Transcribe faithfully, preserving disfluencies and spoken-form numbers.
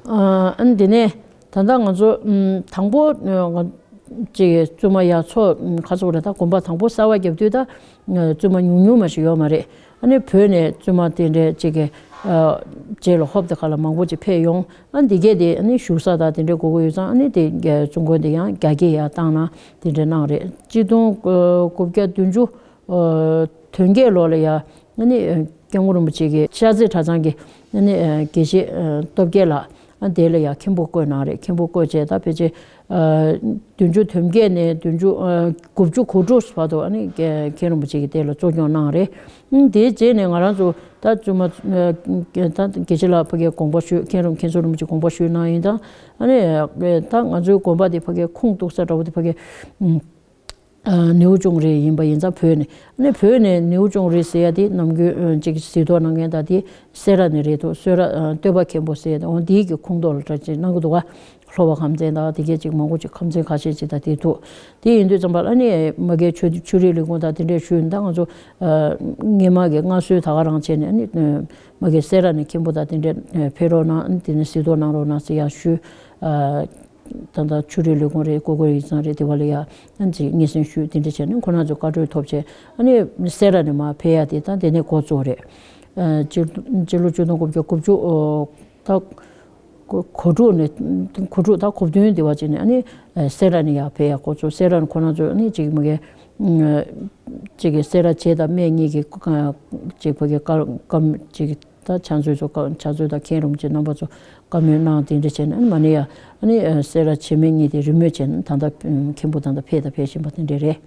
ཨ་ནི་དེ་ནས་ད་ལྟ་ང་ཚོ་ཨམ་དང་པོ་ང་ཅིག་བཙུན་མ་ཡག་ཚོ་ཁ་ཚོ་རེ་ད་དགོན་པ་དང་པོ་གསར་བ་བརྒྱབ་དུས་ད་བཙུན་མ་ཉུང་ཉུང་མ་ཞིག་ཡོད་མ་རེད། ཨ་ནི་བོད་ནས་བཙུན་མ་དེ་འདྲའི་ཅིག་གི་རྗེས་ལ་ཧོབ་དེ་ཁ་ལ་མང་པོ་ཅིག་ཕེབས་ཡོང་། ཨ་ནི་དེ་གས་དེ་ཨ་ནི་བཞུགས་ས་དང་དེ་འདྲའི་དགོས་ཀྱི་ཡོད་ཙང་ཨ་ནི་དེ་བཙུན་དགོན་དེ་ཡང་རྒྱ་སྐྱེད་ཡག་བཏང་ན་དེ་འདྲའི་གནང་རེད། གཅིག་སྟོང་དགུ་བརྒྱ་བདུན་ཅུ་དོན་བརྒྱད་ལོ་ལ་ཡ་ཨ་ནི་སྐྱབས་མགོན་རིན་པོ་ཆེ་གི་ཤར་རྩེ་གྲྭ་ཚང་གི་ཨ་ནི་དགེ་བཤེས་སྟོབས་རྒྱལ་ལགས་ཨ་དེ་ལ་ཡ་མཁན་པོ་བསྐོས་གནང་རེད། མཁན་པོ་བསྐོས་བྱས་ད་ཕལ་ཆེར་བདུན་ཅུ་དོན་བརྒྱད་ནས་བདུན་ཅུ་དགུ་བཅུ་གོ་དྲུག་བར་དུ་ཨ་ནི་མཁན་རིན་པོ་ཆེ་གི་དེ་ལ་གཙོ་སྐྱོང་གནང་རེད། དེའི་རྗེས་ནས་ང་རང་ཚོ་ད་བཙུན་མ་ད་དགེ་བཤེས་ལགས་ཕ་གིར་དགོངས་པ་ཞུས། མཁན་རིན་མཁན་ཟུར་རིན་པོ་ཆེ་དགོངས་པ་ཞུས་གནང་ཡིན་ཙང་ཨ་ནི་ད་ང་ཚོའི་དགོན་པ་དེ་ཕ་གིར་ཁུངས་གཏུགས་ས་འདྲ་བོ་དེ་ཕ་གིར། ནེའུ་ཅུང་རི་ཡིན་པ་ཡིན་ཙང་བོད་ནས་ནི་བོད་ནས་ནེའུ་ཅུང་རི་ཟེར་ཡ་དེ་ནམ་རྒྱུན་ཅིག་གཟིགས་རྟོག་གནང་མཁན་དང་དེ་སེ་ར་ནས་རེད་འདུག་སེ་ར་སྟོད་པ་མཁན་པོ་ཟེར་ཡ་དེ་འོང་དེའི་གི་ཁུངས་གཏུགས་ལ་གྲ་ཅིག་གནང་གི་འདུག་ག་སློབ་པ་ཁམས་ཚན་དང་དེ་གས་ཅིག་མང་པོ་ཅིག་ཁམས་ཚན་ཁ་ཤས་ཅིག་དང་དེ་འདུག་དེ་ཡིན་དུས་ཙམ་པ་ལ་ནི་མ་གིའི་ཆོས་ཆོས་རིག་ལས་ཁུངས་དང་དེ་འདྲས་ཞུས་ད་ང་ཚོ་སྔས་མ་གི་སྔ་སྲོལ་ད་ག་རང་བྱས་ནས་ནི་མ་གི་སེ་ར་ནས་མཁན་པོ་དང་དེ་འདྲས་ཕེབས་རོགས་གནང་དེ་ནས་གཟིགས་རྟོག་གནང་རོགས་གནང་ཟེར་ཡ་ཞུས། ད་ལྟ་ཆོས་རིག་ལས་ཁུངས་རེད། ཀོ་ཀོ་རེད་ཡིག་ཚང་རེད། དེ་བ་ལ་ཡ་ཨ་ནི་ཅིག་སྙན་སེང་ཞུས་དེ་འདྲ་བྱས་ནས་ཁོ་རང་ཚོས་བཀའ་འཁྲོལ་ཐོབ་བྱས་ཨ་ནི་སེ་ར་ནས་མར་ཕེབས་ཡ་དེ་ད་དེ་ནས་འགོ་བཙུགས་རེད། ཨ་སྤྱི་སྤྱི་ལོ་ཆིག་སྟོང་དགུ་བརྒྱ་དགུ་བཅུ་ཨོ་ད་གོ་གོ་དྲུག་ནས་གོ་དྲུག་ད་གོ་བདུན་དེ་བ་ཅིག་ནས་ཨ་ནི་སེ་ར་ནས་ཡར་ཕེབས་ཡ་འགོ་བཙུགས། སེ་ར་ནས་ཁོ་རང་ཚོས་ཨ་ནི་ཅིག་མ་གི་ཅིག་གི་སེ་ར་བྱེས་དང་སྨད་གཉིས་ཀྱི་ཅིག་བོད་ཀྱི་བཀའ་བཀའ་ཅིག་ད་ཕྱག་མཛོད་ཚོ་བཀའ་ཕྱག་མཛོད་དང་མཁན་རིན་པོ་ཆེ་རྣམ་པ་ཚོ་བཀའ་མོལ་གནང་དེ་འདྲ་བྱས་ནས་མ་ཎི་ཡ་ཨ་ནི་སེ་ར་བྱེས་སྨད་གཉིས་དེ་རི་མོ་བྱས་ནས་ད་ལྟ་མཁན་པོ་ད་ལྟ་ཕེབས་དང་ཕེབས་བཞིན་པ་དེ་འདྲ་རེད།